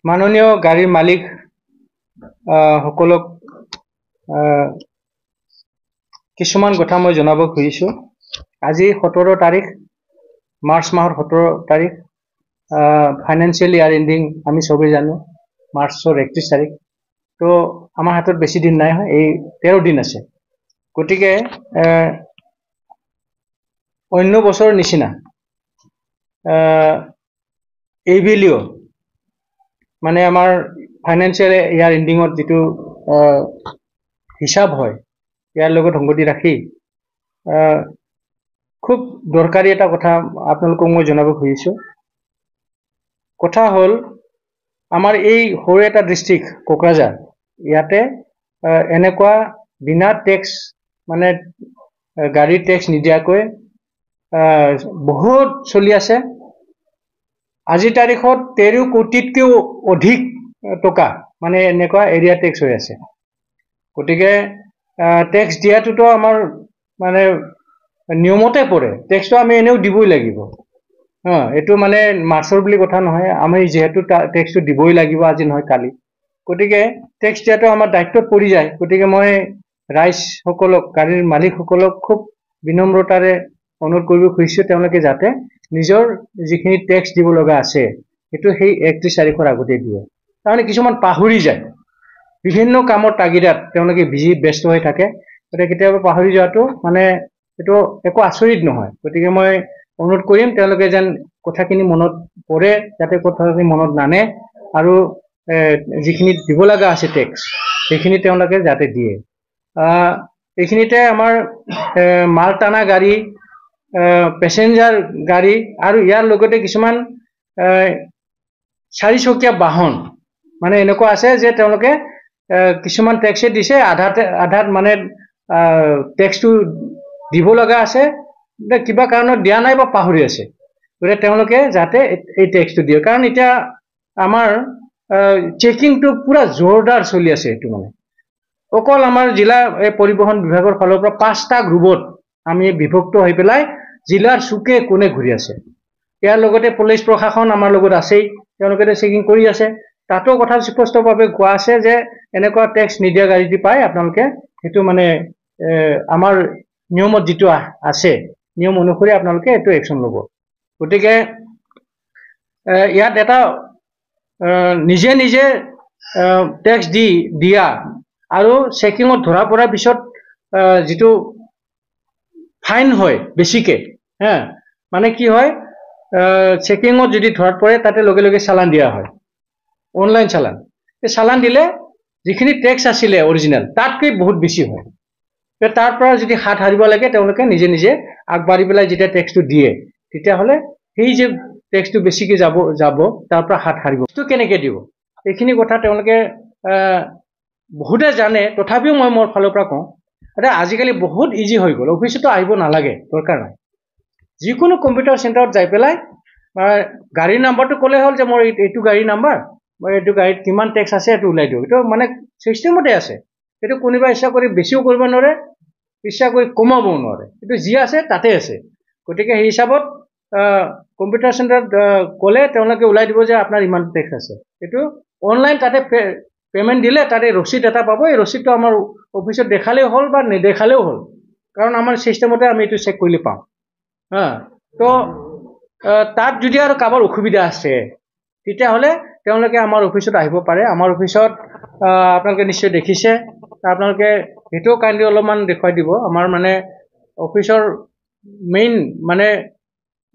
মাননীয় গাড়ীৰ মালিক সকলক কিছুমান কথা মই জনাব খুজিছোঁ। আজি 17 তাৰিখ, মাৰ্চ মাহৰ 17 তাৰিখ, ফাইনেন্সিয়েল ইয়াৰ এণ্ডিং আমি চবেই জানো মাৰ্চৰ 31 তাৰিখ। তো আমাৰ হাতত বেছি দিন নাই, এই 13 দিন আছে। গতিকে অন্য বছৰৰ নিচিনা এইবেলিও মানে আমাৰ ফাইনেন্সিয়েল ইয়াৰ এণ্ডিঙত যিটো হিচাপ হয়, ইয়াৰ লগত সংগতি ৰাখি খুব দৰকাৰী এটা কথা আপোনালোকক মই জনাব খুজিছোঁ। কথা হ'ল, আমাৰ এই সৰু এটা ডিষ্ট্ৰিক্ট কোকৰাঝাৰ, ইয়াতে এনেকুৱা বিনা টেক্স মানে গাড়ীৰ টেক্স নিদিয়াকৈ বহুত চলি আছে। আজিৰ তাৰিখত 13 কোটিতকৈও অধিক টকা মানে এনেকুৱা এৰিয়া টেক্স হৈ আছে। গতিকে টেক্স দিয়াটোতো আমাৰ মানে নিয়মতে পৰে, টেক্সটো আমি এনেও দিবই লাগিব। এইটো মানে মাৰ্চৰ বুলি কথা নহয়, আমি যিহেতু টেক্সটো দিবই লাগিব আজি নহয় কালি। গতিকে টেক্স দিয়াটো আমাৰ দায়িত্বত পৰি যায়। গতিকে মই ৰাইজসকলক, গাড়ীৰ মালিকসকলক খুব বিনম্ৰতাৰে অনুৰোধ কৰিব খুজিছোঁ, তেওঁলোকে যাতে নিজৰ যিখিনি টেক্স দিব লগা আছে সেইটো সেই 31 তাৰিখৰ আগতে দিয়ে। তাৰমানে কিছুমান পাহৰি যায়, বিভিন্ন কামৰ তাগিদাত তেওঁলোকে বিজি ব্যস্ত হৈ থাকে। গতিকে কেতিয়াবা পাহৰি যোৱাটো মানে এইটো একো আচৰিত নহয়। গতিকে মই অনুৰোধ কৰিম তেওঁলোকে যেন কথাখিনি মনত পৰে, যাতে কথাখিনি মনত নানে আৰু যিখিনি দিব লগা আছে টেক্স সেইখিনি তেওঁলোকে যাতে দিয়ে। এইখিনিতে আমাৰ মাল টানা গাড়ী, পেচেঞ্জাৰ গাড়ী আৰু ইয়াৰ লগতে কিছুমান চাৰিচকীয়া বাহন মানে এনেকুৱা আছে যে তেওঁলোকে কিছুমান টেক্সে দিছে, আধাত মানে টেক্সটো দিব লগা আছে, কিবা কাৰণত দিয়া নাই বা পাহৰি আছে। গতিকে তেওঁলোকে যাতে এই টেক্সটো দিয়ে, কাৰণ এতিয়া আমাৰ চেকিংটো পূৰা জোৰদাৰ চলি আছে। এইটো মানে অকল আমাৰ জিলা এই পৰিবহণ বিভাগৰ ফালৰ পৰা 5টা গ্ৰুপত আমি বিভক্ত হৈ পেলাই জিলাৰ চুকে কোণে ঘূৰি আছে। ইয়াৰ লগতে পুলিচ প্ৰশাসন আমাৰ লগত আছেই, তেওঁলোকে চেকিং কৰি আছে। তাতো কথা স্পষ্টভাৱে কোৱা আছে যে এনেকুৱা টেক্স নিদিয়া গাড়ী যদি পায় আপোনালোকে সেইটো মানে আমাৰ নিয়মত যিটো আছে নিয়ম অনুসৰি আপোনালোকে এইটো একশ্যন ল'ব। গতিকে ইয়াত এটা নিজে নিজে টেক্স দি দিয়া আৰু চেকিঙত ধৰা পৰাৰ পিছত যিটো ফাইন হয় বেছিকে, হা মানে কি হয়, চেকিঙত যদি ধৰাত পৰে তাতে লগে লগে চালান দিয়া হয়, অনলাইন চালান। এই চালান দিলে যিখিনি টেক্স আছিলে অৰিজিনেল তাতকৈ বহুত বেছি হয়। তাৰ পৰা যদি হাত সাৰিব লাগে তেওঁলোকে নিজে নিজে আগবাঢ়ি পেলাই যেতিয়া টেক্সটো দিয়ে তেতিয়াহ'লে সেই যে টেক্সটো বেছিকৈ যাব তাৰ পৰা হাত সাৰিব। টো কেনেকৈ দিব এইখিনি কথা তেওঁলোকে বহুতে জানে, তথাপিও মই মোৰ ফালৰ পৰা কওঁ। এতিয়া আজিকালি বহুত ইজি হৈ গ'ল, অফিচতো আহিব নালাগে, দৰকাৰ নাই। যিকোনো কম্পিউটাৰ চেণ্টাৰত যাই পেলাই গাড়ীৰ নাম্বাৰটো ক'লে হ'ল যে মোৰ এইটো গাড়ীৰ নাম্বাৰ, মই এইটো গাড়ীত কিমান টেক্স আছে এইটো ওলাই দিওঁ। এইটো মানে চিষ্টেমতে আছে, এইটো কোনোবা ইচ্ছা কৰি বেছিও কৰিব নোৱাৰে, ইচ্ছা কৰি কমাবও নোৱাৰে, এইটো যি আছে তাতে আছে। গতিকে সেই হিচাপত কম্পিউটাৰ চেণ্টাৰত ক'লে তেওঁলোকে ওলাই দিব যে আপোনাৰ ইমান টেক্স আছে। এইটো অনলাইন তাতে পে'মেণ্ট দিলে তাতে ৰচিদ এটা পাব, এই ৰচিদটো আমাৰ অফিচত দেখালেও হ'ল বা নেদেখালেও হ'ল, কাৰণ আমাৰ চিষ্টেমতে আমি এইটো চেক কৰিলে পাওঁ। হা, তো তাত যদি আৰু কাৰোবাৰ অসুবিধা আছে তেতিয়াহ'লে তেওঁলোকে আমাৰ অফিচত আহিব পাৰে। আমাৰ অফিচত আপোনালোকে নিশ্চয় দেখিছে, আপোনালোকে সেইটোও কাইণ্ডলি অলপমান দেখুৱাই দিব। আমাৰ মানে অফিচৰ মেইন মানে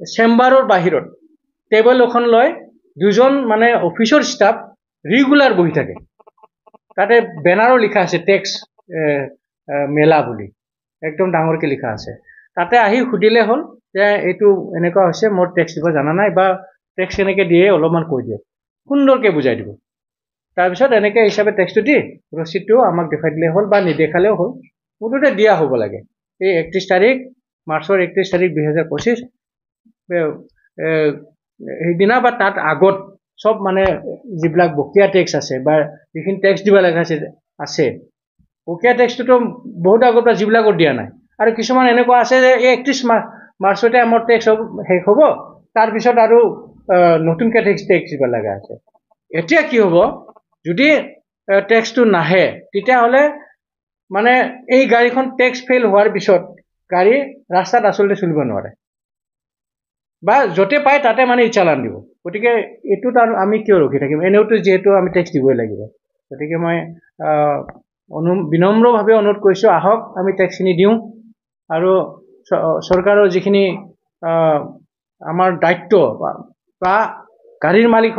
চেম্বাৰৰ বাহিৰত টেবুল এখন লৈ দুজন মানে অফিচৰ ষ্টাফ ৰেগুলাৰ বহি থাকে। তাতে বেনাৰো লিখা আছে টেক্স মেলা বুলি, একদম ডাঙৰকৈ লিখা আছে। তাতে আহি সুধিলে হ'ল যে এইটো এনেকুৱা হৈছে, মোৰ টেক্স দিব জানা নাই বা টেক্স কেনেকৈ দিয়ে অলপমান কৈ দিয়ক, সুন্দৰকৈ বুজাই দিব। তাৰপিছত এনেকৈ হিচাপে টেক্সটো দি ৰচিদটো আমাক দেখুৱাই দিলে হ'ল বা নেদেখালেও হ'ল, মুঠতে দিয়া হ'ব লাগে। এই 31 তাৰিখ, মাৰ্চৰ 31 তাৰিখ 2025 সেইদিনা বা তাত আগত চব মানে যিবিলাক বকীয়া টেক্স আছে বা যিখিনি টেক্স দিব লগা আছে, বকীয়া টেক্সটোতো বহুত আগৰ পৰা যিবিলাকৰ দিয়া নাই, আৰু কিছুমান এনেকুৱা আছে যে এই 31 মাৰ্চতে আমাৰ টেক্স শেষ হ'ব, তাৰপিছত আৰু নতুনকৈ টেক্স দিব লগা আছে। এতিয়া কি হ'ব, যদি টেক্সটো নাহে তেতিয়াহ'লে মানে এই গাড়ীখন টেক্স ফেইল হোৱাৰ পিছত গাড়ী ৰাস্তাত আচলতে চলিব নোৱাৰে বা য'তে পায় তাতে মানে ই চালান দিব। গতিকে এইটোত আৰু আমি কিয় ৰখি থাকিম, এনেওতো যিহেতু আমি টেক্স দিবই লাগিব। গতিকে মই বিনম্ৰভাৱে অনুৰোধ কৰিছোঁ, আহক আমি টেক্সখিনি দিওঁ আৰু চৰকাৰৰ যিখিনি আমাৰ দায়িত্ব বা গাড়ীৰ মালিক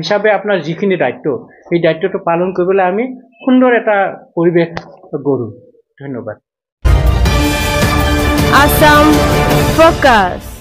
হিচাপে আপোনাৰ যিখিনি দায়িত্ব, সেই দায়িত্বটো পালন কৰিবলৈ আমি সুন্দৰ এটা পৰিৱেশ গঢ়োঁ। ধন্যবাদ। Assam Focus.